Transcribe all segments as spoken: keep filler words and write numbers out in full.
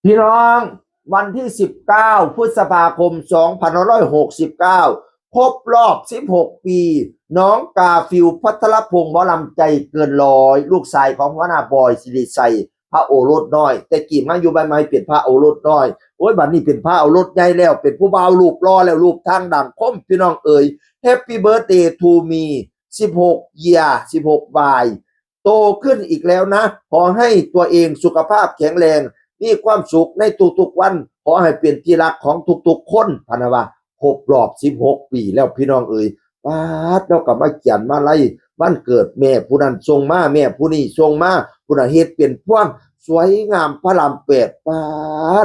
พี่น้อง วันที่ สิบเก้า พฤษภาคม สองพันห้าร้อยหกสิบเก้า ครบรอบ สิบหก ปี น้องกาฟิล พัทรพงษ์ หมอลำใจเกินร้อย ลูกชายของหัวหน้าบอย สิริชัย พระโอรสน้อย แต่กี้มาอยู่ใหม่ๆเป็นพระโอรสน้อย โอ้ย บัดนี้เป็นพระโอรสใหญ่แล้ว เป็นผู้บ่าวรูปหล่อแล้ว รูปทางดังคม พี่น้องเอ๋ย Happy birthday to me สิบหก year สิบหก Y โตขึ้นอีกแล้วนะ ขอให้ตัวเองสุขภาพแข็งแรง มีความสุขในทุกๆวัน ขอให้เป็นที่รักของทุกๆคน พะนะว่า ครบรอบ สิบหก ปีแล้วพี่น้องเอ๋ย ป๊าด แล้วก็มาเขียนมาลัยวันเกิดแม่ผู้นั้นส่งมา แม่ผู้นี้ส่งมา ผู้นั้นเฮ็ดเป็นพวง สวยงามพระรามแปด ป๊า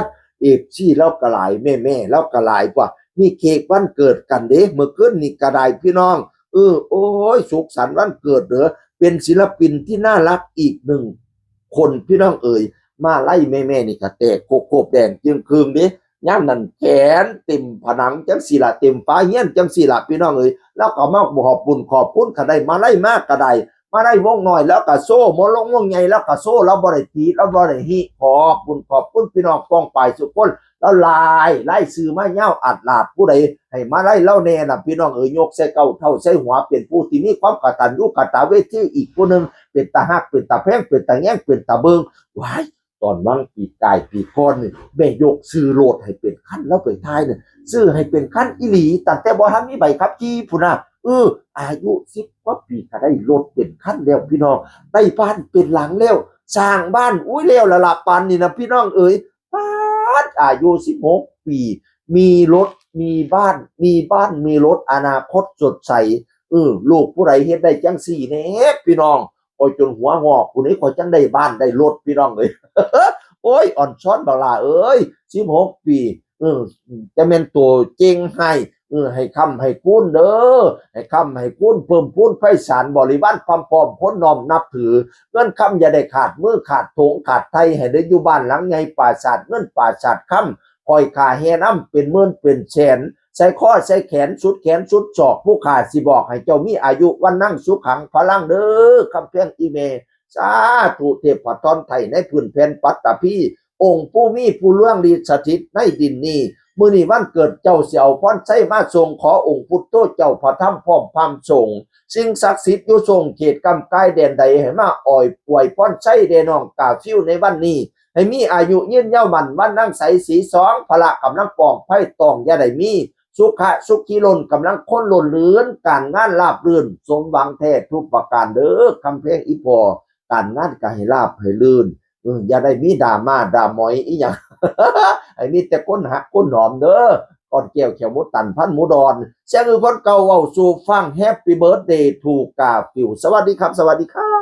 ด เอฟซี แล้วก็หลาย แม่ๆ แล้วก็หลายกว่า มีเค้กวันเกิดกันเด้ เมื่อคืนนี้ก็ได้พี่น้อง เออ โอ้ย สุขสันต์วันเกิดเด้อ เป็นศิลปินที่น่ารักอีกหนึ่งคนพี่น้องเอ๋ย มาลัยแม่ๆนี่ก็แตกโคกโคบแดงจึงคืงเด้ ย่ามนั้นแขนเต็มผนังจังสี่ละ เต็มฝาเฮียนจังสี่ละพี่น้องเอ๋ย แล้วก็มาขอบบุญขอบคุณ ก็ได้มาลัยมากก็ได้ มาลัยวงน้อยแล้วก็โซ่ หมอลงวงใหญ่แล้วก็โซ่ แล้วบ่ได้ตี แล้วบ่ได้ฮิ ขอบบุญขอบคุณพี่น้องป้องปายสุคน แล้วลาย ลายซื้อมายาวอัดลาด ผู้ใดให้มาลัยเล่าแน่น่ะพี่น้องเอ๋ย ยกใส่เก้าเท่าใส่หัว เป็นผู้ที่มีความกตัญญูกตเวทีอีกผู้หนึ่ง เป็นตาฮัก เป็นตาแพง เป็นตาแยง เป็นตาเบิง ว้าย ตอนวังปีกายปีก่อนนี่ แม่ยกซื้อรถให้เป็นคัน แล้วไปทายเนี่ย ซื้อให้เป็นคันอีหลี ตั้งแต่บ่ทันมีใบขับขี่พุ้นนะ เออ อายุ สิบ กว่าปีก็ได้รถเป็นคันแล้วพี่น้อง ได้บ้านเป็นหลังแล้ว สร้างบ้าน อุ้ย แล้วละละปานนี่นะพี่น้องเอ๋ย ป๊าด อายุ สิบหก ปี มีรถ มีบ้าน มีบ้าน มีรถ อนาคตสดใส เออ ลูกผู้ใดเฮ็ดได้จังสี่แน่พี่น้อง โอ้ย จนหัวงอก ผู้นี้ขอยจังได้บ้านได้รถพี่น้องเอ้ย โอ้ย อ่อนซ้อนบักหล่าเอ้ย สิบหก ปี เออ จะแม่นตัวเจ๋งให้ เออ ให้ค้ำให้คูณเด้อ ให้ค้ำให้คูณ เพิ่มพูนไพศาล บริวารพร้อมพร้อม คนน้อมนับถือ เงินคำอย่าได้ขาดมือขาดโถงขาดไท ให้ได้อยู่บ้านหลังใหญ่ ปราสาทเงินปราสาทคำ คอยขาแห่นำเป็นหมื่นเป็นแสน ใส่ข้อใส่แขนสุดแขนสุดศอก ผู้ข้าสิบอกให้เจ้ามีอายุวันนั่งสุขังพลังเด้อ คำเพียงอีเม สาธุ เทพธรไทยในพื้นแผ่นปัตตภี องค์ผู้มีผู้เรื่องฤทธิ์สถิตในดินนี้ มื้อนี้วันเกิดเจ้าสิเอาพรชัยมาส่ง ขอองค์พุทโธเจ้าพระธรรมพร้อมพราหมณ์สงฆ์ สิ่งศักดิ์สิทธิ์อยู่ทรงเขตกำกายแดนใด ให้มาอวยอวยพรชัยแด่น้องกาฟิวในวันนี้ ให้มีอายุยืนยาวมั่นวันนั่งใสสีสอง พละกำลังปองไพ่ตองอย่าได้มี สุขะสุขีล้นกำลังคนล้นเรือน การงานราบรื่น สมหวังแท้ทุกประการเด้อ คำเพียงอีพอ การงานก็ให้ราบให้รื่น เออ อย่าได้มีดราม่าดราหมอยอีหยัง ให้มีแต่คนฮักคนหอมเด้อ ก่อนแก้วแขวหมูตันพันหมูดอน แซงอือคนเก่าเว้าสู่ฟัง Happy birthday to กาฟิว สวัสดีครับ สวัสดีครับ